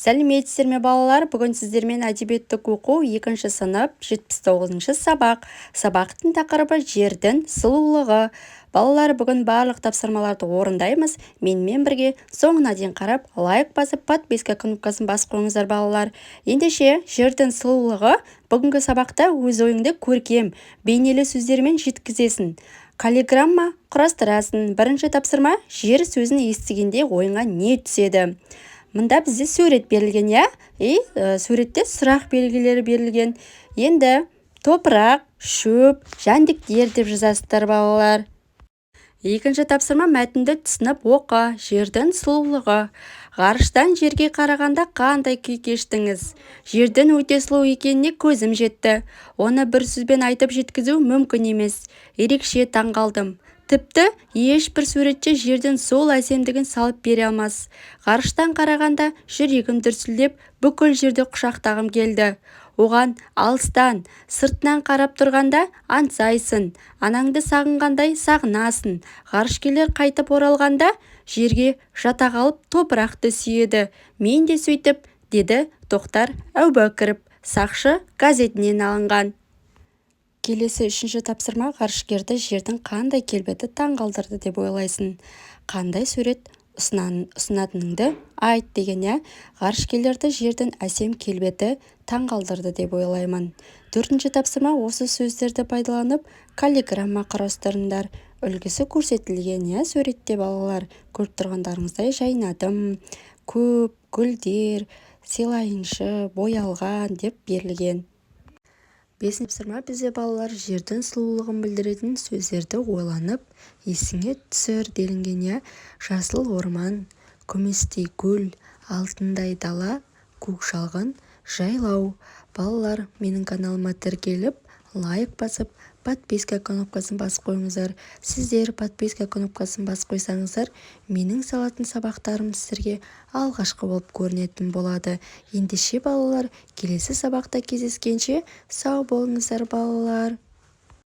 Сәлеметсіздер ме, балалар! Бүгін сіздермен әдебиеттік оқу, екінші сынып, 79-сабақ. Сабақтың тақырыбы: «Жердің сұлулығы». Балалар, бүгін барлық тапсырмаларды орындаймыз. Менімен бірге соңына дейін қарап, лайк басып, подписка кнопкасын басып қойыңыздар, балалар. Ендеше, «Жердің сұлулығы». Бүгінгі сабақта өз ойыңды көркем, бейнелі сөздермен жеткізесің, каллиграмма құрастырасың. Бірінші тапсырма: жер сөзін естігенде ойыңа не түседі? Мында бізде сурет берілген, иә, и суретте сұрақ белгілері берілген. Енді топырақ, шөп, жәндіктер деп жазасыздар, балалар. Екінші тапсырма: мәтінді түсініп оқы. «Жердің сұлулығы». Ғарыштан жерге қарағанда қандай күй кештіңіз? Жердің өте сұлу екеніне көзім жетті. Оны бір сөзбен айтып жеткізу мүмкін емес. Ерекше таңғалдым. Тіпті ешбір суретші жердің сол әсемдігін салып бере алмас. Ғарыштан қарағанда жүрегім дүрсілдеп, бүкіл жерді құшақтағым келді. Оған алыстан, сыртынан қарап тұрғанда аңсайсың, анаңды сағынғандай сағынасың. Ғарышкерлер қайтып оралғанда жерге жата қалып, топырақты сүйеді. Мен де сөйтіп, деді Тоқтар Әубәкіров. «Сақшы» газетінен алынған. Келесі үшінші тапсырма: ғарышкерді жердің қандай келбеті таңғалдырды деп ойлайсың? Қандай сурет ұсынатыныңды айт деген, иә. Ғарышкерлерді жердің әсем келбеті таңғалдырды деп ойлаймын. Төртінші тапсырма: осы сөздерді пайдаланып, каллиграмма құрастырыңдар. Үлгісі көрсетілген, иә, суретте, балалар. Көріп тұрғандарыңыздай, жайнадым, көп гүлдер сыйлайыншы, боялған деп берілген. Бесінші тапсырма бізде, балалар, жердің сұлулығын білдіретін сөздерді ойланып, есіңе түсір делінген, иә. Жасыл орман, күмістей көл, алтындай дала, көк шалғын, жайлау. Балалар, менің каналыма тіркеліп, лайк басып, подписка кнопкасын басып қойыңыздар. Сіздер подписка кнопкасын басып қойсаңыздар, менің салатын сабақтарым сіздерге алғашқы болып көрінетін болады. Ендеше, балалар, келесі сабақта кездескенше сау болыңыздар, балалар.